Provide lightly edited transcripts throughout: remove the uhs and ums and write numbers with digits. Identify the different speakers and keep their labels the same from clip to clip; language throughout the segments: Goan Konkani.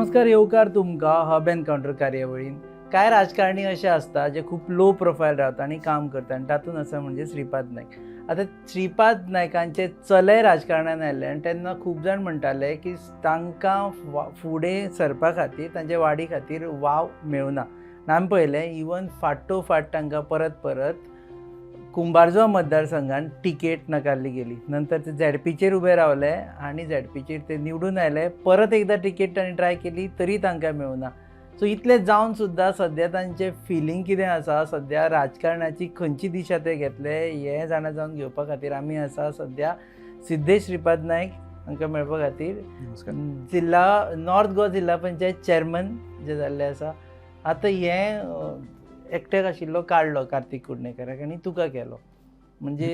Speaker 1: नमस्कार, येवकार तुमकां हब एनकावंटर कार्यावळीन. कांय राजकारणी अशे आसता जे खूब लो प्रोफायल रावता आनी काम करता आनी तातूंत आसा म्हणजे श्रीपाद नायक. आतां श्रीपाद नायकांचे चले राजकारणान आयले आनी तेन्ना खूब जाण म्हणटाले की तांकां फुडें सरपा खातीर, तांचे वाडी खातीर वाव मेळुना. आनी आमी पळयलें, इवन फाटोफाट तांकां परत परत कुंभारजुवा मतदारसंघान तिकेट नाकारली गेली. नंतर ते झेडपीचेर उबे रावले आनी झेडपीचेर ते निवडून आयले. परत एकदां तिकेट तांणी ट्राय केली तरी तांकां मेळुना. सो इतलें जावन सुद्दां सद्या तांचें फिलींग कितें आसा, सद्या राजकारणाची खंयची दिशा ते घेतले, हें जाणा जावन घेवपा खातीर आमी आसा सद्या सिद्धेश श्रीपाद नायक हांकां मेळपा खातीर.
Speaker 2: नमस्कार.
Speaker 1: जिल्हा नॉर्थ गोवा जिल्हा पंचायत चेअरमन जे जाल्ले आसा. आतां हें एकट्याक आशिल्लो काडलो कार्तीक कुडणेकराक आनी तुका केलो, म्हणजे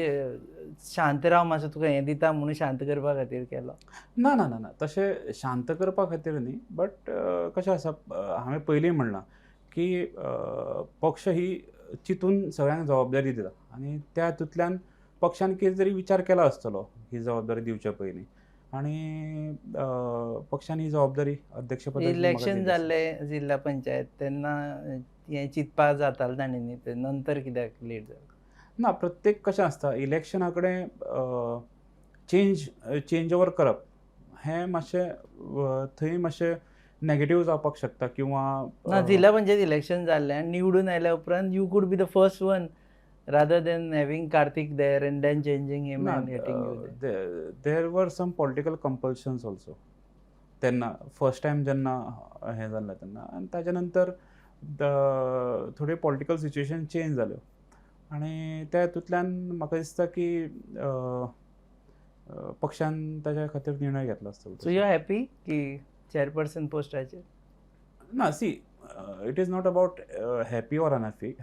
Speaker 1: शांत राव मातसो, तुका हें दिता म्हणून शांत करपा खातीर केलो?
Speaker 2: ना ना ना ना, तशें शांत करपा खातीर न्ही, बट कशें आसा, हांवें पयलीं म्हणलां की पक्ष ही चिंतून सगळ्यांक जबाबदारी दिता आनी त्या हातूंतल्यान पक्षान कितें तरी विचार केला आसतलो ही जबाबदारी दिवच्या पयलीं आनी पक्षान ही जबाबदारी अध्यक्षपदाची म्हाका
Speaker 1: इलेक्शन
Speaker 2: दिली आसा.
Speaker 1: जाल्लें जिल्हा पंचायत तेन्ना हें चिंतपाक जातालें तांणी न्ही, ते नंतर कित्याक लेट जालें?
Speaker 2: ना, प्रत्येक कशें आसता, इलेक्शना कडेन चेंज ओवर करप हें मातशें थंय मातशें नेगेटीव जावपाक शकता किंवा
Speaker 1: ना, जिल्हा पंचायत इलेक्शन जाल्लें आनी निवडून आयल्या उपरांत you could be the first one rather than having Kartik there and then changing him
Speaker 2: ना,
Speaker 1: and getting you there.
Speaker 2: There were some political compulsions also तेन्ना, फर्स्ट टायम जेन्ना हें जाल्लें तेन्ना. आनी ताच्या नंतर थोड्यो पॉलिटिकल सिच्युएशन चेंज जाल्यो आनी त्या हितूंतल्यान म्हाका दिसता की पक्षान ताच्या खातीर निर्णय घेतलो आसतलो.
Speaker 1: सो you happy की चेअरपर्सन पोस्टाचेर?
Speaker 2: ना, see, it is not about happy or unhappy.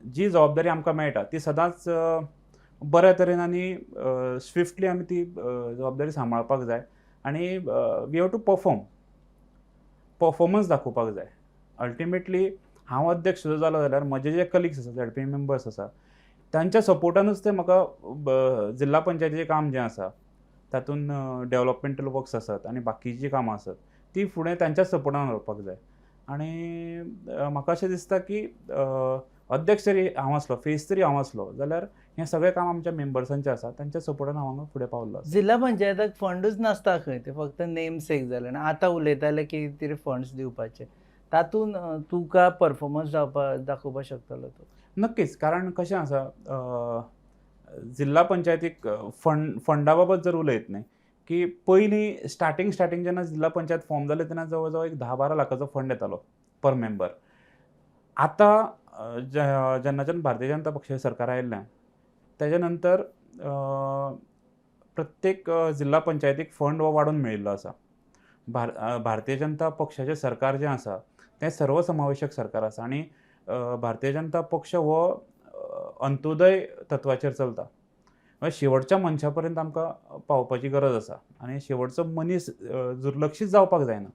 Speaker 2: जी जबाबदारी आमकां मेळटा ती सदांच बऱ्या तरेन आनी स्विफ्टली आमी ती जबाबदारी सांबाळपाक जाय आनी we have to perform, performance दाखोवपाक जाय. अल्टिमेटली हांव अध्यक्ष सुद्दां जालो जाल्यार म्हजे जे कलिग्स आसा, झेडपी मेंबर्स आसा, तांच्या सपोर्टानूच ते म्हाका जिल्हा पंचायतीचें काम जें आसा, तातूंत डेवलपमेंटल वर्क्स आसात आनी बाकीचीं कामां आसात, ती फुडें तांच्याच सपोर्टान व्हरपाक जाय. आनी म्हाका अशें दिसता की अध्यक्ष जरी हांव आसलो, फेस जरी हांव आसलो जाल्यार हें सगळें काम आमच्या मेंबर्सांचें आसा. तांच्या सपोर्टान हांव हांगा फुडें पावल्लो आसा.
Speaker 1: जिल्हा पंचायताक फंडूच नासता खंय, ते फक्त नेम सेक जाले आनी आतां उलयताले की कितें फंड्स दिवपाचे. तातूंत तुका परफॉर्मन्स जावपा दाखोवपाक शकतलो तूं?
Speaker 2: नक्कीच, कारण कशें आसा, जिल्हा पंचायतीक फंडा बाबत जर उलयत न्ही की पयलीं स्टार्टींग स्टार्टींग जेन्ना जिल्हा पंचायत फॉर्म जाले तेन्ना जवळ जवळ एक 10-12 लाखाचो फंड येतालो पर मेंबर. आतां जेन्नाच्यान भारतीय जनता पक्षाचें सरकार आयिल्लें, तेज्या नंतर प्रत्येक जिल्हा पंचायतीक फंड हो वाडोवन मेळिल्लो आसा. भारतीय जनता पक्षाचें सरकार जें आसा तें सर्वसमावेशक सरकार आसा आनी भारतीय जनता पक्ष हो अंत्योदय तत्वाचेर चलता. म्हळ्यार शेवटच्या मनशा पर्यंत आमकां पावपाची गरज आसा आनी शेवटचो मनीस दुर्लक्षीत जावपाक जायना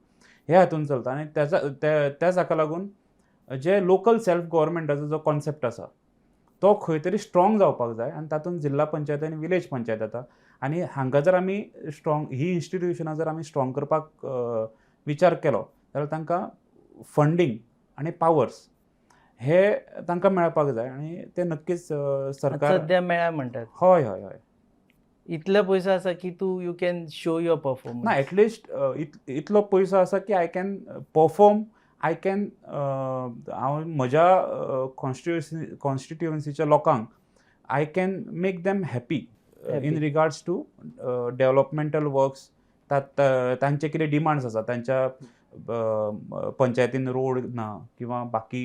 Speaker 2: हे हातून चलता. आनी तेजा त्याच हाका लागून जे लोकल सेल्फ गव्हर्मेंटाचो जो कॉन्सेप्ट आसा तो खंय तरी स्ट्रॉंग जावपाक जाय आनी तातूंत जिल्हा पंचायत आनी विलेज पंचायत येता. आनी हांकां जर आमी स्ट्रॉंग, ही इन्स्टिट्युशनां जर आमी स्ट्रॉंग करपाक विचार केलो जाल्यार तांकां फंडींग आनी पावर्स हे तांकां मेळपाक जाय आनी ते नक्कीच सरकार
Speaker 1: सद्या मेळ्ळा म्हणटात?
Speaker 2: हय हय हय
Speaker 1: इतलो पयसो आसा की तूं you can show your performance?
Speaker 2: ना, एटलिस्ट इतलो पयसो आसा की I can perform, I can हांव म्हज्या कॉन्स्टिट्युएन्सीच्या लोकांक I can make them happy in regards to developmental works. तांचे कितें डिमांड्स आसा, तांच्या पंचायतीन रोड ना किंवा बाकी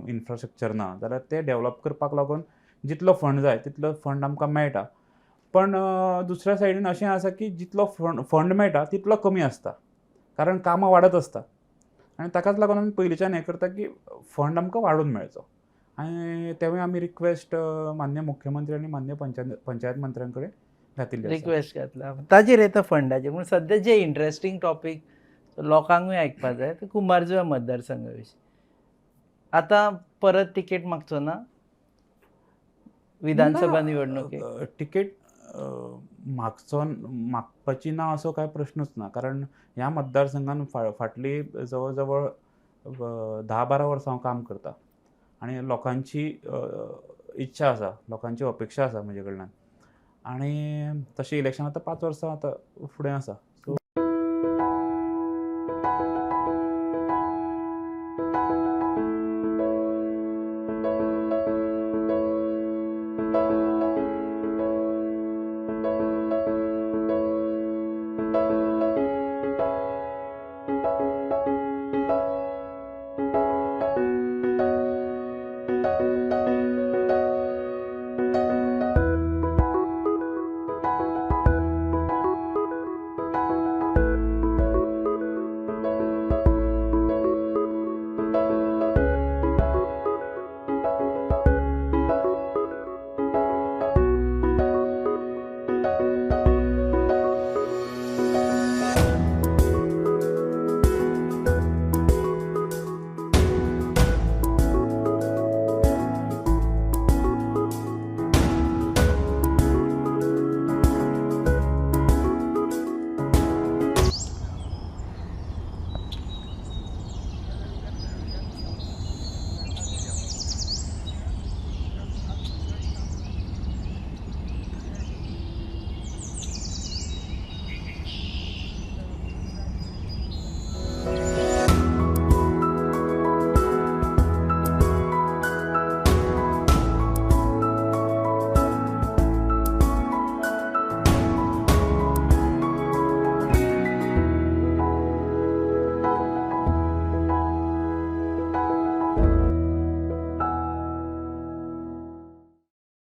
Speaker 2: इन्फ्रास्ट्रक्चर ना जाल्यार ते डेवलप करपाक लागून जितलो फंड जाय तितलो फंड आमकां मेळटा. पण दुसऱ्या सायडीन अशें आसा की जितलो फंड मेळटा तितलो कमी आसता, कारण कामां वाडत आसता आनी ताकाच लागून आमी पयलींच्यान हें करता की फंड आमकां वाडोवन मेळचो आनी तेवूय आमी रिक्वेस्ट मान्य मुख्यमंत्री आनी मान्य पंचायत मंत्र्यां कडेन घातिल्ली आसा.
Speaker 1: रिक्वेस्ट घातला. ताजेर येता फंडाचेर, पूण सद्या जे इंट्रस्टींग टॉपीक लोकांकूय आयकपाक जाय ते कुंभारजुव्या मतदारसंघा विशीं. आतां परत तिकेट मागचो ना विधानसभा
Speaker 2: ना,
Speaker 1: निवडणुकेक?
Speaker 2: तिकेट मागचो मागपाची ना असो कांय प्रश्नूच ना, कारण ह्या मतदारसंघान फाटली जवळ जवळ 10-12 वर्सां हांव काम करता आनी लोकांची इच्छा आसा, लोकांची अपेक्षा आसा म्हजे कडल्यान, आनी तशें इलेक्शन आतां 5 वर्सां आतां फुडें आसा. सो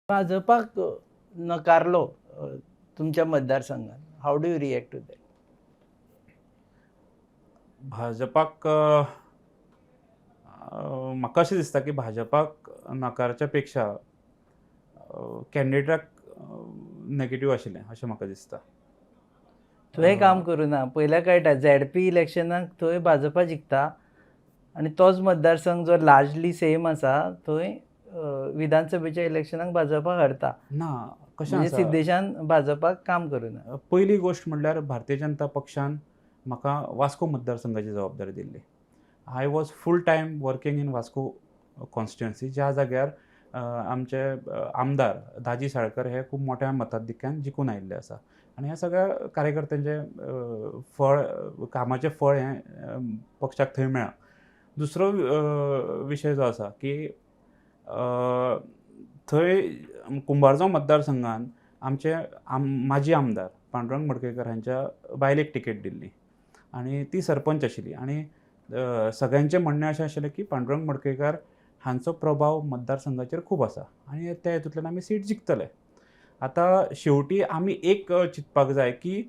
Speaker 1: भाजपाक नकारलो तुमच्या मतदारसंघात, how do you react to that?
Speaker 2: भाजपाक म्हाका अशें दिसता की भाजपाक नकारच्या पेक्षा कॅन्डिडेटाक नेगेटीव आशिल्लें अशें म्हाका दिसता.
Speaker 1: तुवें काम करूं ना, पयल्या कळटा झेडपी इलेक्शनाक थंय भाजपा जिखता आनी तोच मतदारसंघ जो लार्जली सेम आसा थंय विधानसभेच्या इलेक्शनाक भाजपा हरता.
Speaker 2: ना, कशें
Speaker 1: म्हणजे
Speaker 2: आसा,
Speaker 1: सिद्धेशान भाजपाक काम करूं ना.
Speaker 2: पयली गोश्ट म्हणल्यार भारतीय जनता पक्षान म्हाका वास्को मतदारसंघाची जबाबदारी दिल्ली. I was full time working in Vasco constituency, ज्या जाग्यार आमचे आमदार दाजी साळकर हे खूब मोठ्या मताधिक्यान जिखून आयिल्ले आसा, आनी ह्या सगळ्या कार्यकर्त्यांचें फळ, कामाचें फळ हें पक्षाक थंय मेळ्ळां. दुसरो विशय जो आसा की थंय कुंभारजुंव मतदारसंघान आमचे माजी आमदार पांडुरंग मडकयकर हांच्या बायलेक तिकेट दिल्ली आनी ती सरपंच आशिल्ली, आनी सगळ्यांचें म्हणणें अशें आशिल्लें की पांडुरंग मडकयकार हांचो प्रभाव मतदारसंघाचेर खूब आसा आनी त्या हेतूंतल्यान आमी सीट जिखतले. आतां शेवटी आमी एक चिंतपाक जाय की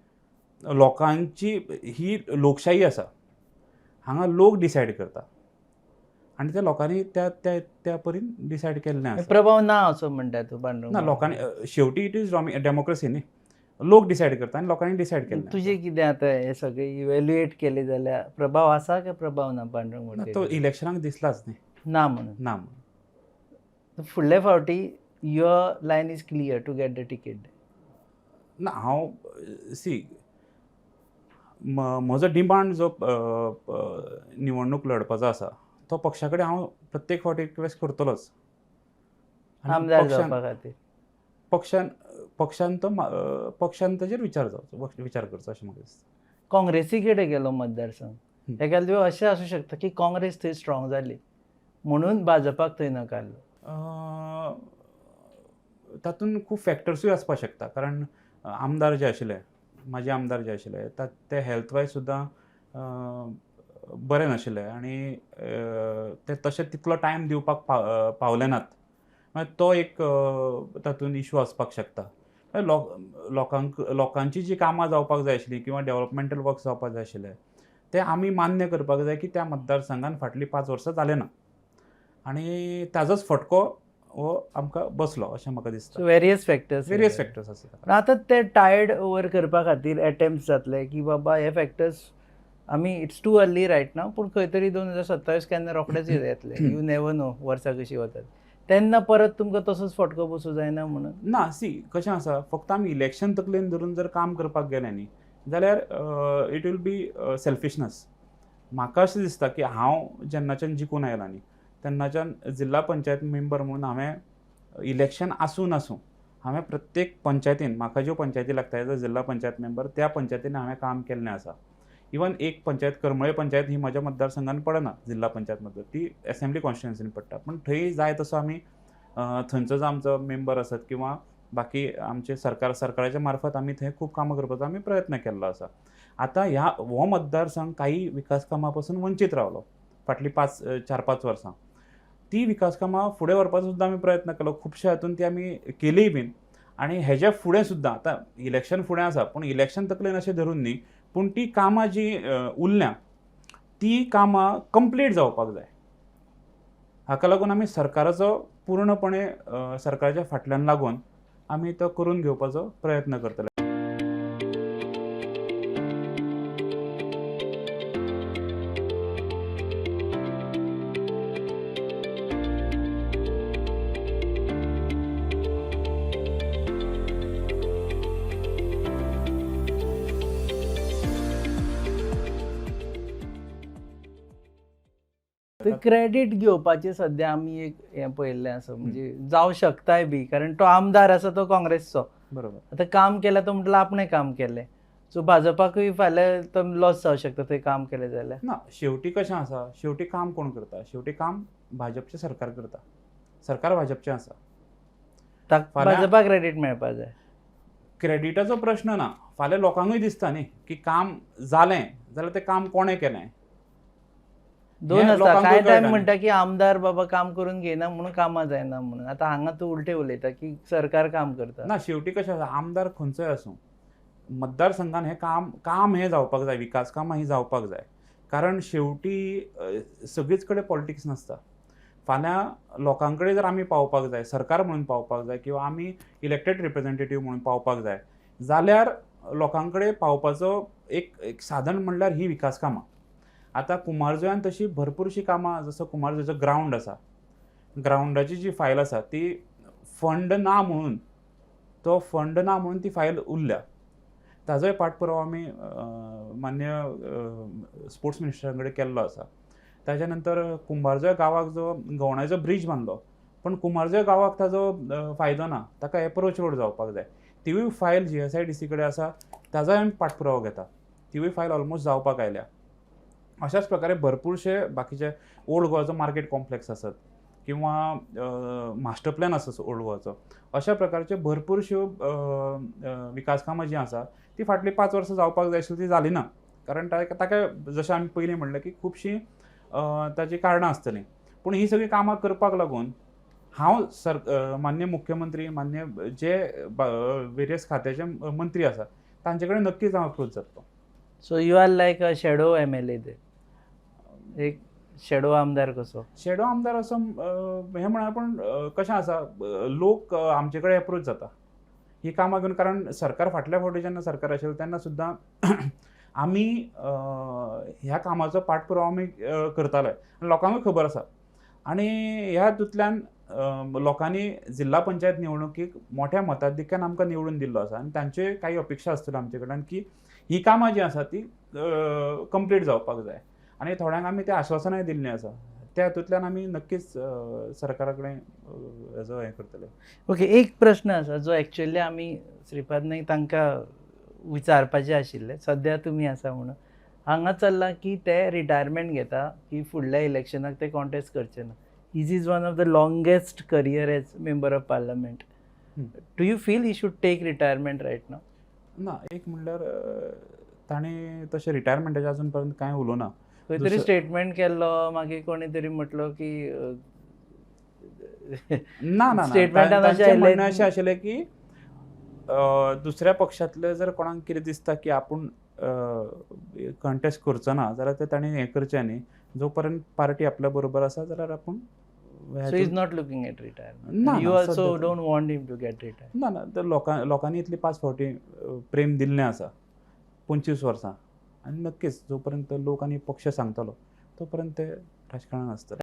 Speaker 2: लोकांची ही लोकशाही आसा, हांगा लोक डिसायड करता आनी त्या लोकांनी त्या त्या त्या परीन डिसायड केल्लें आसा.
Speaker 1: प्रभाव ना असो म्हणटा तूं पांडुरंग?
Speaker 2: ना, लोकांनी शेवटी it is democracy न्ही, लोक डिसायड करता आनी लोकांनी डिसायड केल्लें.
Speaker 1: तुजें कितें आतां हें सगळें इव्हॅल्युएट केलें जाल्यार प्रभाव आसा काय प्रभाव ना पांडुरंग
Speaker 2: ना, तो इलेक्शनाक दिसलाच न्ही.
Speaker 1: ना म्हणून
Speaker 2: ना म्हणून
Speaker 1: फुडले फावटी your line is clear to get the ticket.
Speaker 2: ना, हांव सी म्हजो डिमांड जो निवडणूक लढपाचो आसा तो पक्षा कडेन हांव प्रत्येक फावटी रिक्वेस्ट करतलोच.
Speaker 1: आमदार जावपा खातीर
Speaker 2: पक्षान पक्षान तो पक्षान ताजेर विचार जावचो, विचार करचो अशें म्हाका दिसता.
Speaker 1: काँग्रेसी कडेन गेलो मतदारसंघ, हेका लागून अशें आसूं शकता की काँग्रेस थंय स्ट्रॉंग जाली म्हणून भाजपाक थंय नकारलो.
Speaker 2: तातूंत खूब फॅक्टर्सूय आसपाक शकता, कारण आमदार जे आशिल्ले, म्हाजे आमदार जे आशिल्ले ते हेल्थ वायज सुद्दां बरें नाशिल्ले आनी ते तशें तितलो टायम दिवपाक पावले नात, मागीर तो एक तातूंत इशू आसपाक शकता. लोकांक लोकांची जी कामां जावपाक जाय आशिल्लीं किंवा डेवलपमेंटल वर्क जावपाक जाय आशिल्ले ते आमी मान्य करपाक जाय की त्या मतदारसंघान फाटलीं 5 वर्सां जालें ना आनी ताजोच फटको हो आमकां बसलो अशें म्हाका दिसता.
Speaker 1: वेरियस फॅक्टर्स,
Speaker 2: वेरियस फॅक्टर्स आसा.
Speaker 1: आतां ते टायर्ड ओवर करपा खातीर एटेम्प्ट जातले की बाबा हे फॅक्टर्स आमी it's too early right now, पूण खंय तरी 2027 केन्ना रोखडेच येतले, you never know वर्सां कशीं वतात. तेन्ना परत तुमकां तसोच फटको बसूं जायना म्हणून.
Speaker 2: ना, सी, कशें आसा, फक्त आमी इलेक्शन तकलेन धरून जर काम करपाक गेले न्ही जाल्यार it will be selfishness. म्हाका अशें दिसता की हांव जेन्नाच्यान जिखून आयला न्ही तेन्नाच्यान जिल्ला पंचायत मेंबर म्हणून हांवें इलेक्शन आसूं नासूं हांवें प्रत्येक पंचायतीन, म्हाका ज्यो पंचायती लागता एज अ जिल्ला पंचायत मेंबर, त्या पंचायतीन हांवें काम केल्लें आसा. इवन एक पंचायत, करमळे पंचायत, ही म्हज्या मतदारसंघान पडना, जिल्ला पंचायत मतदार, ती एसेंब्ली कॉन्स्टिट्युएन्सीन पडटा, पूण थंय जाय तसो आमी थंयचो जो आमचो मेंबर आसत किंवा बाकी आमचे सरकार, सरकाराच्या मार्फत आमी थंय खूब कामां करपाचो आमी प्रयत्न केल्लो आसा. आतां ह्या हो मतदारसंघ काही विकास कामां पासून वंचीत रावलो फाटलीं 4-5 वर्सां. ती विकास कामां फुडें व्हरपाचो सुद्दां आमी प्रयत्न केलो, खुबशे हातून ती आमी केलीय बीन. आनी हेज्या फुडें सुद्दां आतां इलेक्शन फुडें आसा, पूण इलेक्शन तकलेन अशें धरून न्ही, पूण ती कामां जीं उरल्या ती कामां कंप्लीट जावपाक जाय. हाका लागून आमी सरकाराचो पूर्णपणे सरकाराच्या फाटल्यान लागून आमी तो करून घेवपाचो प्रयत्न करतले.
Speaker 1: ते क्रेडीट घेवपाचें सद्या आमी एक हें पळयल्लें आसा, म्हणजे जावं शकताय बी, कारण तो आमदार आसा तो काँग्रेसचो. आतां काम केलें तो म्हटल्यार आपणें काम केलें, सो भाजपाकूय फाल्यां तो लॉस जावं शकता थंय काम केलें जाल्यार.
Speaker 2: ना, शेवटी कशें आसा, शेवटी काम कोण करता? शेवटी काम भाजपचें सरकार करता. सरकार भाजपचें आसा.
Speaker 1: भाजपा क्रेडीट मेळपा जाय.
Speaker 2: क्रेडिटाचो प्रश्न ना, फाल्यां लोकांकूय दिसता न्ही की काम जालें जाल्यार तें काम कोणें केलें.
Speaker 1: दोन आसता, कांय टायम म्हणटा की आमदार बाबा काम करून घेयना म्हणून कामां जायना म्हणून. आतां हांगा तूं उलटें उलयता की सरकार काम करता.
Speaker 2: ना, शेवटी कशें आसा, आमदार खंयचोय आसूं, मतदारसंघान हें काम काम हें जावपाक जाय, विकास कामां हीं जावपाक जाय. कारण शेवटी सगळीच कडेन पॉलिटिक्स नासता. फाल्यां लोकां कडेन जर आमी पावपाक जाय, सरकार म्हणून पावपाक जाय किंवा आमी इलेक्टेड रिप्रेझेंटेटीव म्हणून पावपाक जाय जाल्यार लोकां कडेन पावपाचो एक एक साधन म्हणल्यार ही विकास कामां. आतां कुमारजुव्यान तशी भरपूरशीं कामां, जसो कुमारजुव्याचो ग्रावंड आसा, ग्रावंडाची जी फायल आसा ती फंड ना म्हणून, तो फंड ना म्हणून ती फायल उरल्या. ताजोय पाठपुरावो आमी मान्य स्पोर्ट्स मिनिस्टरा कडेन केल्लो आसा. ताज्या नंतर कुंभारजुव्या गांवाक जो गवणाचो ब्रीज बांदलो, पूण कुंभारजुव्या गांवाक ताजो फायदो ना, ताका एप्रोच रोड जावपाक जाय. तिवूय फायल GSIDC कडेन आसा, ताजोय आमी पाठपुरावो घेता. तिवूय फायल ऑलमोस्ट जावपाक आयल्या. अशाच प्रकारे भरपूरशे बाकीचे ओल्ड गोवाचो मार्केट कॉम्प्लेक्स आसत किंवा मास्टर प्लॅन आसत ओल्ड गोवाचो, अशा प्रकारच्यो भरपूरश्यो विकास कामां जीं आसा ती फाटलीं 5 वर्सां जावपाक जाय आशिल्ली, ती जाली ना. कारण ताका जशें आमी पयलीं म्हणलें की खुबशीं ताचीं कारणां आसतलीं. पूण हीं सगळीं कामां करपाक लागून हांव मान्य मुख्यमंत्री, मान्य जे वेरियस खात्याचे मंत्री आसा तांचे कडेन नक्कीच हांव अप्रोच जातलो.
Speaker 1: So you are like a shadow MLA, ते एक शेडो आमदार कसो.
Speaker 2: शेडो आमदार असो हें म्हणा, पूण कशें आसा, लोक आमचे कडेन एप्रोच जाता ही कामां घेवन. कारण सरकार फाटल्या फावटी जेन्ना सरकार आशिल्लें तेन्ना सुद्दां आमी ह्या कामाचो पाठपुरावो आमी करताले आनी लोकांकूय खबर आसा. आनी ह्या हातूंतल्यान लोकांनी जिल्ला पंचायत निवडणुकीक मोठ्या मताधिक्यान आमकां निवडून दिल्लो आसा आनी तांच्यो काही अपेक्षा आसतल्यो आमचे कडल्यान की ही कामां जीं आसा ती कंप्लीट जावपाक जाय. आनी थोड्यांक आमी तें आश्वासनाय दिल्लीं आसा. त्या हातूंतल्यान आमी नक्कीच सरकारा कडेन हेजो हें करतले.
Speaker 1: ओके, एक प्रश्न आसा जो एक्चुअली आमी श्रीपाद नायक तांकां विचारपाचें आशिल्लें, सद्या तुमी आसा म्हणून. हांगा चल्लां की ते रिटायरमेंट घेता की फुडल्या इलेक्शनाक ते कॉन्टेस्ट करचे ना. His is one of the longest career as member of parliament. Do you feel he should take retirement right now?
Speaker 2: ना, एक म्हणल्यार ताणें तशें रिटायरमेंटाचें अजून पर्यंत कांय उलोवना.
Speaker 1: खंय तरी स्टेटमेंट केल्लो, मागीर कोणी तरी म्हटलो की
Speaker 2: ना ना, तांचें म्हणणें अशें आशिल्लें की दुसऱ्या पक्षांतले जर कोणाक कितें दिसता की आपूण कंटेस्ट करचो ना जाल्यार ते ताणें हें करचें न्ही, जो पर्यंत पार्टी आपल्या बरोबर आसा जाल्यार आपूण.
Speaker 1: So he is not looking at retirement. You also don't want him to get retired.
Speaker 2: ना ना, तर लोकांनी इतली 5 फावटी प्रेम दिल्लें आसा 25 वर्सां, आनी नक्कीच जो पर्यंत लोक आनी पक्ष सांगतलो तो पर्यंत ते राजकारणान आसतले.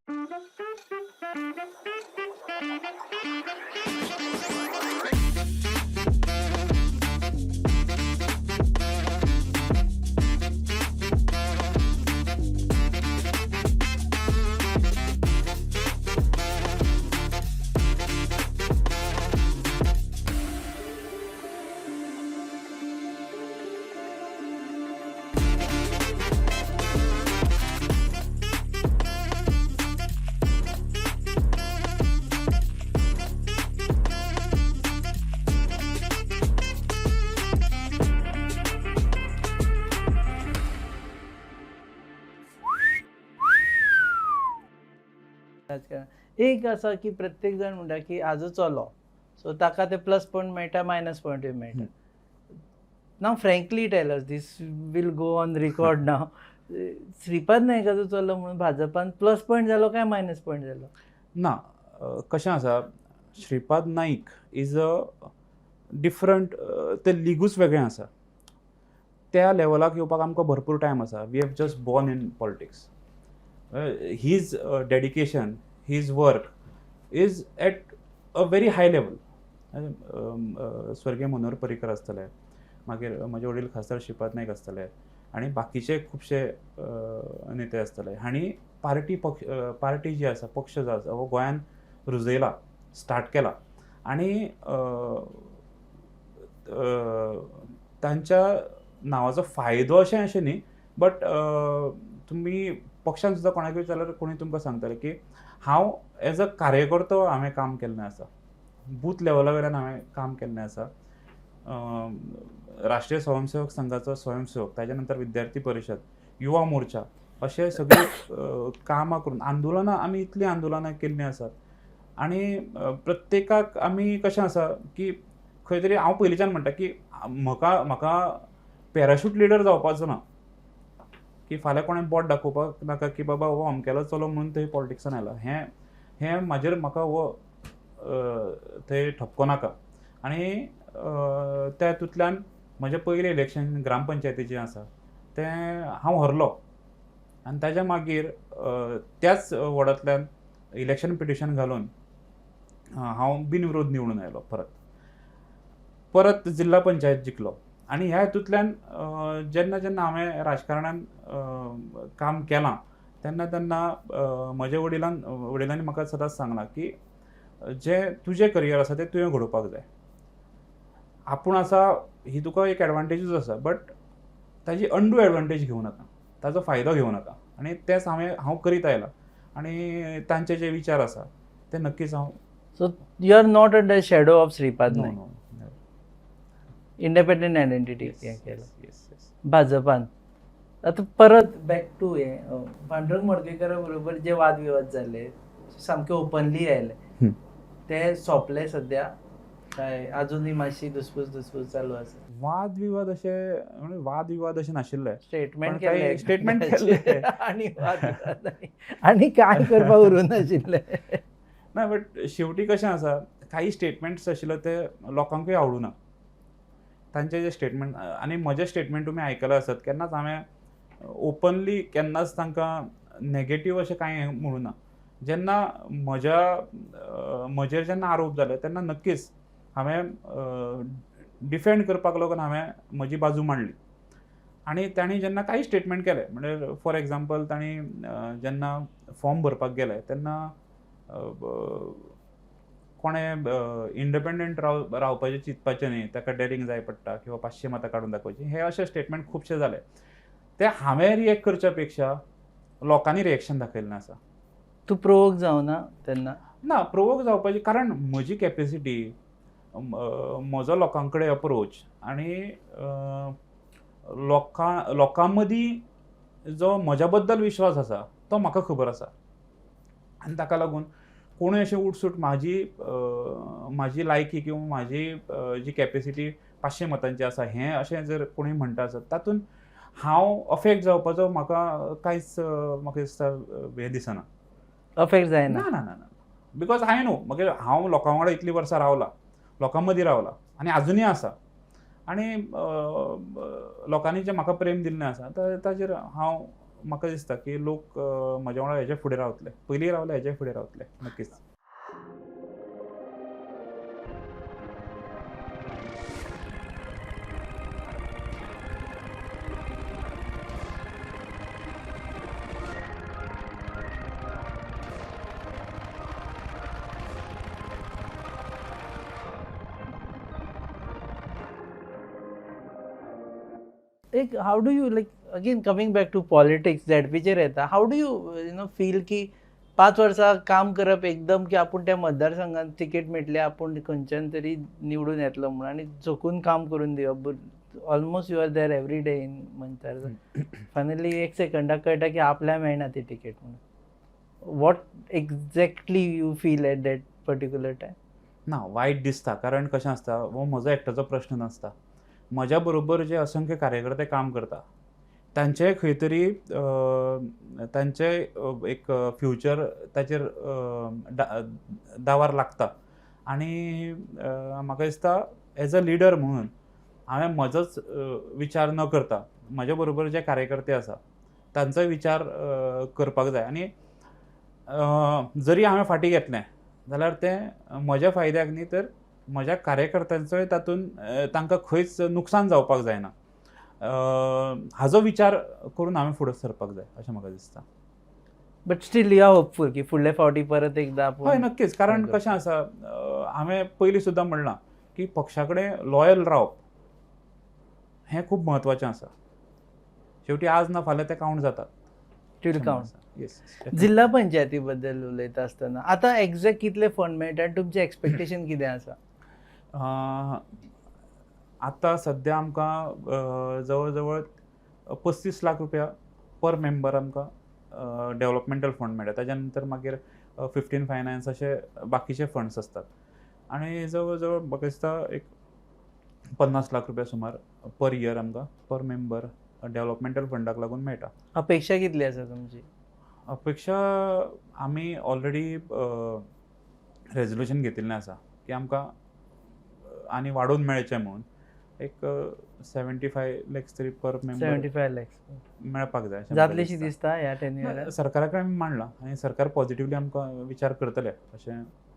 Speaker 1: एक आसा की प्रत्येक जाण म्हणटा की हाजो चलो, सो ताका ते प्लस पॉयंट मेळटा, मायनस पॉयंटूय मेळटा. Now frankly tell us, this will go on record now, Shripad नायकाचो चलो म्हणून भाजपान प्लस पॉयंट जालो काय मायनस पॉयंट जालो?
Speaker 2: ना, कशें आसा, Shripad Naik is a different, ते लिगूच वेगळें आसा. त्या लेवलाक येवपाक आमकां भरपूर टायम आसा. We have just born in politics. His dedication, his work is at a very high level. स्वर्गीय मनोहर पर्रीकर आसतले, मागीर म्हजे वडील खासदार श्रीपाद नायक आसतले आनी बाकीचे खुबशे नेते आसतले हांणी पार्टी पक्ष, पार्टी जी आसा, पक्ष जो आसा हो गोंयान रुजयला, स्टार्ट केला आनी तांच्या नांवाचो फायदो अशें अशें न्ही, बट तुमी पक्षान सुद्दां कोणाकूय विचारल्यार कोणूय तुमकां सांगतले की हांव एज अ कार्यकर्तो हांवें काम केल्लें आसा, बूथ लेवला वयल्यान हांवें काम केल्लें आसा. राष्ट्रीय स्वयंसेवक संघाचो स्वयंसेवक, ताच्या नंतर विद्यार्थी परिशद, युवा मोर्चा, अशे सगळे कामां करून आंदोलनां, आमी इतलीं आंदोलनां केल्लीं आसात आनी प्रत्येकाक आमी कशें आसा की खंय तरी हांव पयलींच्यान म्हणटा की म्हाका म्हाका पॅराशूट लिडर जावपाचो ना, की फाल्यां कोणें बोट दाखोवपाक नाका की बाबा हो अमकेलो चलो म्हणून थंय पॉलिटिक्सान आयला, हें हें म्हाजेर म्हाका हो थंय ठपको नाका. आनी त्या हितूंतल्यान म्हजें पयलें इलेक्शन ग्रामपंचायतीचें आसा तें हांव हरलो आनी ताज्या मागीर त्याच वॉर्डांतल्यान इलेक्शन पिटिशन घालून हांव बिनविरोध निवडून आयलो. परत परत जिल्हा पंचायत जिखलो आनी ह्या हितूंतल्यान जेन्ना जेन्ना हांवें राजकारणान काम केलां तेन्ना तेन्ना म्हज्या वडिलांनी म्हाका सदांच सांगलां की जें तुजें करियर आसा तें तुवें घडोवपाक जाय. आपूण आसा ही तुका एक एडवांटेजूच आसा, बट ताजी अंडू एडवांटेज घेवं नाका, ताजो फायदो घेवं नाका. आनी तेंच हांव करीत आयलां आनी तांचे जे विचार आसा ते नक्कीच हांव.
Speaker 1: So you are not under shadow of Shripad
Speaker 2: no
Speaker 1: Naik,
Speaker 2: no,
Speaker 1: independent identity हें केलां
Speaker 2: येस येस.
Speaker 1: भाजपान. आतां परत बॅक टू हें, पांडुरंग मडकयकरा बरोबर जे वादविवाद जाले सामके ओपनली आयले, ते सोंपले सद्या काय अजुनूय मातशी दुसपूस दुसपूस चालू आसा?
Speaker 2: वादविवाद अशे म्हणजे वादविवाद अशे नाशिल्ले,
Speaker 1: स्टेटमेंट
Speaker 2: पण काही
Speaker 1: केले,
Speaker 2: statement केल्ले.
Speaker 1: आनी वादविवाद आनी काय करपाक उरूंक नाशिल्लें.
Speaker 2: ना, बट शेवटी कशें आसा, काही स्टेटमेंट्स आशिल्ले ते लोकांकूय आवडूना तांचे जे स्टेटमेंट. आनी म्हजें स्टेटमेंट तुमी आयकलां आसत, केन्नाच हांवें ओपनली केन्नाच तांकां नेगेटीव अशें कांय म्हणूं ना. जेन्ना म्हज्या म्हजेर जेन्ना आरोप जाले तेन्ना नक्कीच हांवें डिफेंड करपाक लागून हांवें म्हजी बाजू मांडली. आनी तांणी जेन्ना कांय स्टेटमेंट केले, म्हणजे फॉर एग्जाम्पल तांणी जेन्ना फॉर्म भरपाक गेले तेन्ना कोणें इंडिपेंडंट रावपाचें चिंतपाचें न्ही, ताका डेरिंग जाय पडटा किंवा 500 मतां काडून दाखोवचीं, हे अशे स्टेटमेंट खुबशे जाले. ते हांवें रिएक्ट करच्या पेक्षा लोकांनी रिएक्शन दाखयल्लें आसा.
Speaker 1: तूं प्रोवोक जावना तेन्ना?
Speaker 2: ना, प्रोवोक जावपाचें कारण म्हजी कॅपेसिटी, म्हजो लोकां कडेन अप्रोच आनी लोकां मदीं जो म्हज्या बद्दल विश्वास आसा तो म्हाका खबर आसा. आनी ताका लागून कोणूय अशें उठसूट म्हाजी म्हाजी लायकी किंवा म्हाजी जी कॅपेसिटी 500 मतांची आसा हें अशें जर कोणूय म्हणटा आसत तातूंत हांव अफेक्ट जावपाचो म्हाका कांयच म्हाका दिसता हें दिसना,
Speaker 1: अफेक्ट जायना.
Speaker 2: ना ना ना ना, because I न्हू मागीर हांव लोकां वांगडा इतलीं वर्सां रावलां, लोकां मदीं रावलां आनी आजुनूय आसा. आनी लोकांनी जें म्हाका प्रेम दिल्लें आसा ताजेर हांव म्हाका दिसता की लोक म्हज्या वांगडा हेजे फुडें रावतले, पयलीं रावले हेजे फुडें रावतले नक्कीच.
Speaker 1: एक how do you like again coming back to politics झेडपीचेर येता, how do you you know feel की 5 वर्सां काम करप एकदम की आपूण त्या मतदारसंघात तिकेट मेळटली, आपूण खंयच्यान तरी निवडून येतलो म्हणून आनी झोकून काम करून दिवप, almost you are there every day in मतदारसंघ, फायनली एक सेकंडाक कळटा की आपल्याक मेळना ती तिकेट म्हणून, What exactly you feel at that particular time?
Speaker 2: ना, वायट दिसता, कारण कशें आसता, हो म्हजो एकट्याचो प्रश्न नासता. म्हज्या बरोबर जे असंख्य कार्यकर्ते काम करता तांचे खंय तरी तांचे एक फ्युचर ताचेर दावार लागता. आनी म्हाका दिसता एज अ लिडर म्हणून हांवें म्हजोच विचार न करता म्हज्या बरोबर जे कार्यकर्ते आसा तांचोय विचार करपाक जाय. आनी जरी हांवें फाटीं घेतलें जाल्यार तें म्हज्या फायद्याक न्ही, तर म्हज्या कार्यकर्त्यांचोय तातूंत तांकां खंयच नुकसान जावपाक जायना, हाजो विचार करून हांवें फुडें सरपाक जाय अशें म्हाका दिसता.
Speaker 1: But still you are hopeful की फुडले फावटी परत एकदा आपूण?
Speaker 2: हय, नक्कीच. कारण कशें आसा, हांवें पयलीं सुद्दां म्हणलां की पक्षा कडेन लॉयल रावप हें खूब म्हत्वाचें आसा. शेवटी आज ना फाल्यां तें कावंट जाता.
Speaker 1: It will count.
Speaker 2: Yes.
Speaker 1: जिल्हा पंचायती बद्दल उलयता आसतना आतां एग्जॅक्ट कितले फंड मेळटा आनी तुमचें एक्सपेक्टेशन कितें आसा?
Speaker 2: आतां सद्या आमकां जवळ जवळ 35 लाख रुपया पर मेंबर आमकां डेवलपमेंटल फंड मेळटा. ताच्या नंतर मागीर 15 फायनान्स अशे बाकीचे फंड्स आसतात आनी जवळ जवळ म्हाका दिसता एक 50 लाख रुपया सुमार पर इयर आमकां पर मेंबर डेवलपमेंटल फंडाक लागून मेळटा.
Speaker 1: अपेक्षा कितली आसा तुमची?
Speaker 2: अपेक्षा, आमी ऑलरेडी रेजोल्युशन घेतिल्लें आसा की आमकां आनी वाडोवन मेळचें म्हणून एक 75 लॅक्स तरी पर मेंबर
Speaker 1: 75 लॅक्स
Speaker 2: मेळपाक जाय अशें म्हाका
Speaker 1: जातलीशी
Speaker 2: दिसता.
Speaker 1: दिसता ह्या 10 इयरान?
Speaker 2: सरकारा कडेन आमी मांडलां आनी सरकार पॉझिटिवली आमकां विचार करतले अशें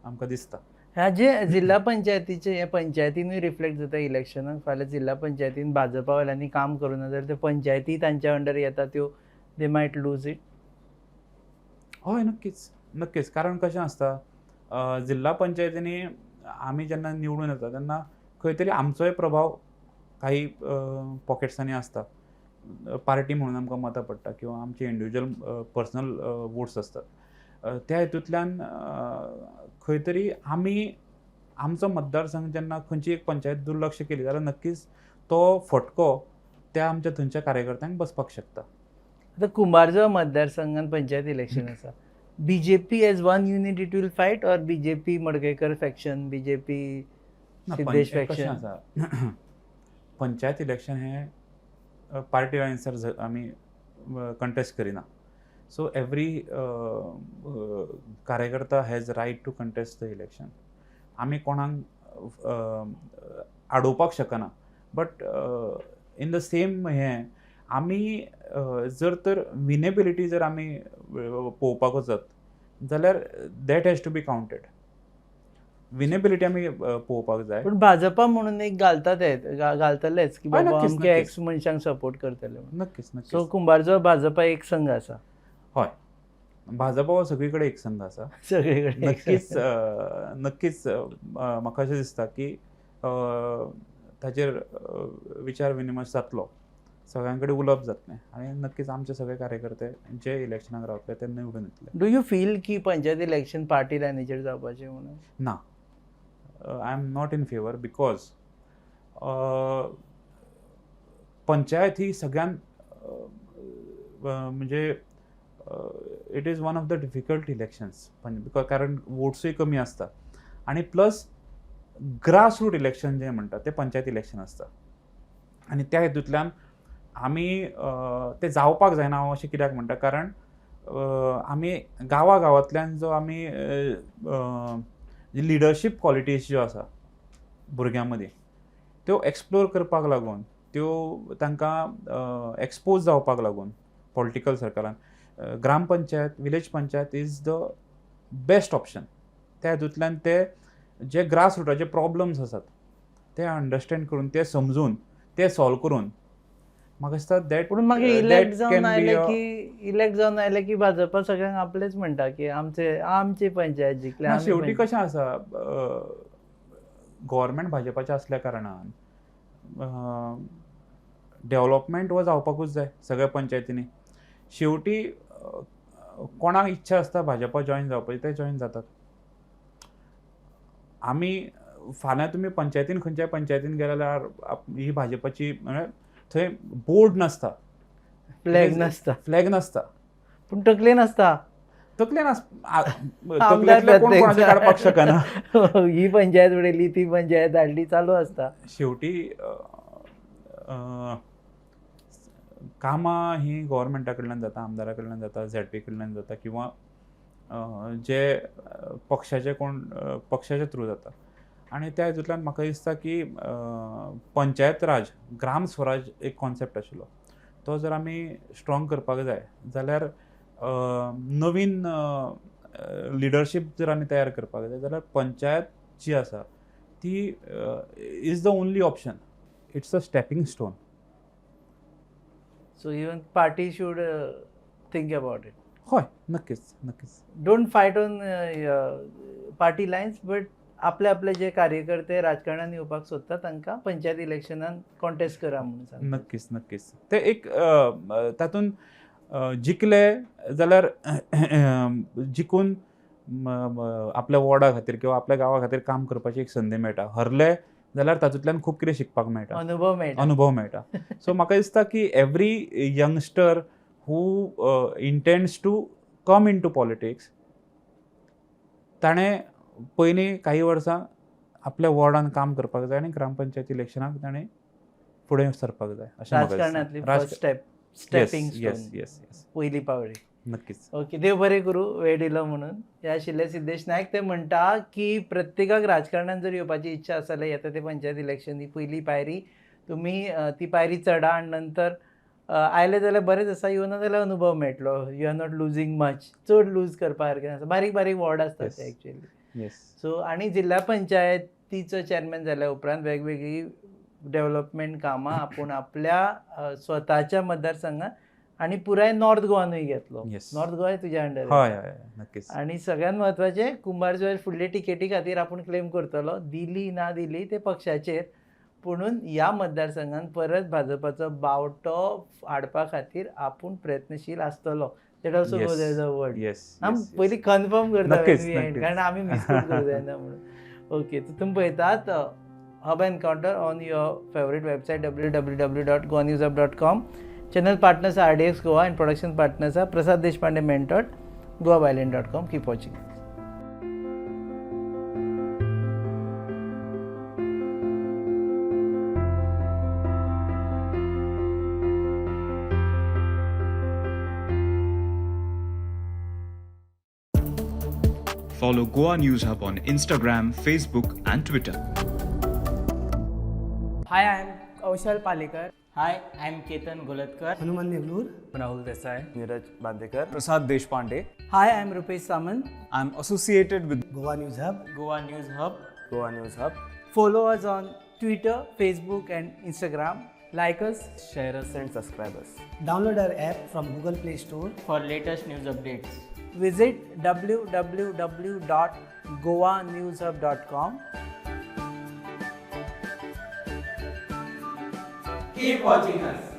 Speaker 2: आमकां दिसता.
Speaker 1: ह्या जे जिल्हा पंचायतीचे हे पंचायतीनूय रिफ्लेक्ट जाता इलेक्शनाक. फाल्यां जिल्हा पंचायतीन भाजपा वाल्यांनी काम करूं ना जाल्यार त्यो पंचायती तांच्या अंडर येता त्यो, they might lose it.
Speaker 2: हय, नक्कीच नक्कीच. कारण कशें आसता, जिल्हा पंचायतींनी आमी जेन्ना निवडून येता तेन्ना खंय तरी आमचोय प्रभाव काही पॉकेट्सांनी आसता. पार्टी म्हणून आमकां मतां पडटा किंवा आमचे इंडिविज्युअल पर्सनल वोट्स आसतात. त्या हितूंतल्यान खंय तरी आमी आमचो मतदारसंघ जेन्ना खंयची एक पंचायत दुर्लक्ष केली जाल्यार नक्कीच तो फटको त्या आमच्या थंयच्या कार्यकर्त्यांक बसपाक शकता.
Speaker 1: आतां कुंभारजुवा मतदारसंघात पंचायत इलेक्शन आसा. BJP as one unit it will fight or BJP Madkaikar faction, BJP
Speaker 2: ना,
Speaker 1: सिद्धेश
Speaker 2: कशें
Speaker 1: फॅक्शन?
Speaker 2: आसा, पंचायत इलेक्शन हें पार्टी लायन्सर आमी कंटेस्ट करिना. सो एवरी कार्यकर्ता has right to contest the election. आमी कोणाक आडोवपाक शकना, बट इन the same हें आमी जर तर विनेबिलिटी जर आमी पळोवपाक वचत जाल्यार that has to be counted. Winnability आमी पळोवपाक जाय.
Speaker 1: पूण भाजपा म्हणून एक घालता ते घालतलेच की बाबा अमके एक्स मनशांक सपोर्ट करतले म्हणून.
Speaker 2: नक्कीच
Speaker 1: सो
Speaker 2: नक्कीच
Speaker 1: कुंभारजुवा भाजपा एक संघ आसा.
Speaker 2: भाजपा हो सगळी कडेन एक संघ आसा.
Speaker 1: सगळे कडेन एक
Speaker 2: नक्कीच.
Speaker 1: संघ.
Speaker 2: नक्कीच, म्हाका अशें दिसता की ताचेर विचार विनिमय जातलो, सगळ्यां कडेन उलोवप जातलें आनी नक्कीच आमचे सगळे कार्यकर्ते जे इलेक्शनाक रावतले ते निवडून येतले.
Speaker 1: Do you feel की पंचायत इलेक्शन पार्टी लायनीचेर जावपाचें म्हणून?
Speaker 2: ना, I am not in favour because panchayat ही सगळ्यान म्हणजे it is one of the difficult elections because कारण वोट्सूय कमी आसता आनी प्लस ग्रास रूट इलेक्शन जें म्हणटा तें पंचायत इलेक्शन आसता. आनी त्या हितूंतल्यान आमी तें जावपाक जायना हांव अशें कित्याक म्हणटा, कारण आमी गांवा गांवांतल्यान जो आमी लिडरशीप क्वॉलिटीज ज्यो आसा भुरग्यां मदीं त्यो एक्सप्लोर करपाक लागून, त्यो तांकां एक्सपोज जावपाक लागून पॉलिटिकल सर्कलान gram panchayat, village panchayat is the best option. त्या हितूंतल्यान ते जे ग्रास रुटाचे प्रॉब्लम्स आसात ते अंडरस्टँड करून, ते समजून, ते सॉल्व करून म्हाका दिसता that
Speaker 1: पूण मागीर इलेक्ट जावन आयले की भाजपा सगळ्यांक आपलेच म्हणटा की आमचे आमची पंचायत जिखले.
Speaker 2: ना, शेवटी कशें आसा, गव्हर्मेंट भाजपाचें आसल्या कारणान डेवलपमेंट हो जावपाकूच जाय सगळ्या पंचायतींनी. शेवटी कोणाक इच्छा आसता भाजपा जॉयन जावपाची ते जॉयन जातात. आमी फाल्यां तुमी पंचायतीन खंयच्याय पंचायतीन गेले जाल्यार ही भाजपाची, म्हळ्यार थंय बोर्ड नासता.
Speaker 1: फ्लॅग नासता.
Speaker 2: फ्लॅग नासता.
Speaker 1: पूण तकलेन आसता.
Speaker 2: तकलेन तकलेंतले कोण कोणाचें काडपाक शकना.
Speaker 1: ही पंचायत उडयली, ती पंचायत हाडली, चालू आसता.
Speaker 2: शेवटी कामां ही गव्हर्मेंटा कडल्यान जाता, आमदारा कडल्यान जाता, झेडपी कडल्यान जाता किंवा जे पक्षाचे कोण पक्षाचे थ्रू जाता. आनी त्या हितूंतल्यान म्हाका दिसता की पंचायत राज, ग्राम स्वराज एक कॉन्सेप्ट आशिल्लो, तो जर आमी स्ट्रॉंग करपाक जाय जाल्यार नवीन लिडरशीप जर आमी तयार करपाक जाय जाल्यार पंचायत जी आसा ती is the only option. It's a stepping stone.
Speaker 1: So even party should think about it.
Speaker 2: हय, नक्कीच नक्कीच.
Speaker 1: Don't fight on party lines, but आपले आपले जे कार्यकर्ते राजकारणान येवपाक सोदता तांकां पंचायत इलेक्शनान कॉन्टेस्ट करा म्हणून सांगता.
Speaker 2: नक्कीच नक्कीच. ते एक तातूंत जिखले जाल्यार जिखून आपल्या वॉर्डा खातीर किंवा आपल्या गांवा खातीर काम करपाची एक संदी मेळटा. हरले जाल्यार तातूंतल्यान खूब कितें शिकपाक मेळटा,
Speaker 1: अनुभव मेळटा,
Speaker 2: अनुभव मेळटा. सो म्हाका दिसता की every youngster who intends to come into politics ताणें पयलीं काही वर्सां आपल्या वॉर्डान काम करपाक जाय आनी ग्रामपंचायत इलेक्शनाक ताणें फुडें सरपाक जाय अशें म्हाका दिसता.
Speaker 1: राजकारणांतली first step, stepping
Speaker 2: yes
Speaker 1: stone,
Speaker 2: yes yes,
Speaker 1: पयली पावळी.
Speaker 2: नक्कीच.
Speaker 1: ओके, देव बरें करूं वेळ दिलो म्हणून. हे आशिल्ले सिद्धेश नायक. ते म्हणटा की प्रत्येकाक राजकारणान जर येवपाची इच्छा आसा जाल्यार येता ते पंचायत इलेक्शन ही पयली पायरी, तुमी ती पायरी चडा आनी नंतर आयले जाल्यार बरेंच आसा, येवना जाल्यार अनुभव मेळटलो. You are not losing much, चड लूज करपा सारकें आसा. बारीक बारीक वॉर्ड आसतात ते एक्चुअली.
Speaker 2: येस.
Speaker 1: सो आनी जिल्हा पंचायतीचो चॅरमॅन जाल्या उपरांत वेगवेगळी डेव्हलपमेंट कामां आपूण आपल्या स्वताच्या मतदारसंघात आनी पुराय नॉर्थ गोवानूय घेतलो. नॉर्थ गोवा तुज्या अंडर.
Speaker 2: हय हय, नक्कीच.
Speaker 1: आनी सगळ्यात म्हत्वाचें, कुंभारजुव्यार फुडले टिकेटी खातीर आपूण क्लेम करतलो, दिली ना दिली ते पक्षाचेर, पुणून ह्या मतदारसंघान परत भाजपाचो बावटो हाडपा खातीर आपूण प्रयत्नशील आसतलो. That also goes as a word.
Speaker 2: Yes.
Speaker 1: पयलीं कन्फर्म करता, कारण आमी मिसकोट करूं जायना म्हणून. ओके, तर तुमी पळयतात Hub Encounter on your favourite website www.goanewshub.com. Channel partners are RDX Goa and production partners are Prasad Deshpande Mentor, goabyline.com. Keep watching.
Speaker 3: Follow Goa News Hub on Instagram, Facebook and Twitter.
Speaker 4: Hi, I am Kaushal Palekar.
Speaker 5: Hi, I am Ketan Golatkar.
Speaker 6: Hanuman Neglur.
Speaker 7: Rahul Desai.
Speaker 8: Neeraj Bandekar.
Speaker 7: Prasad Deshpande.
Speaker 1: Hi, I am Rupesh Samant.
Speaker 7: I am associated with
Speaker 6: Goa News Hub.
Speaker 5: Goa News Hub.
Speaker 8: Goa News Hub.
Speaker 1: Follow us on Twitter, Facebook and Instagram.
Speaker 4: Like us,
Speaker 8: share us and subscribe us.
Speaker 6: Download our app from Google Play Store
Speaker 5: for latest news updates.
Speaker 1: Visit www.goanewshub.com.
Speaker 4: Keep watching us.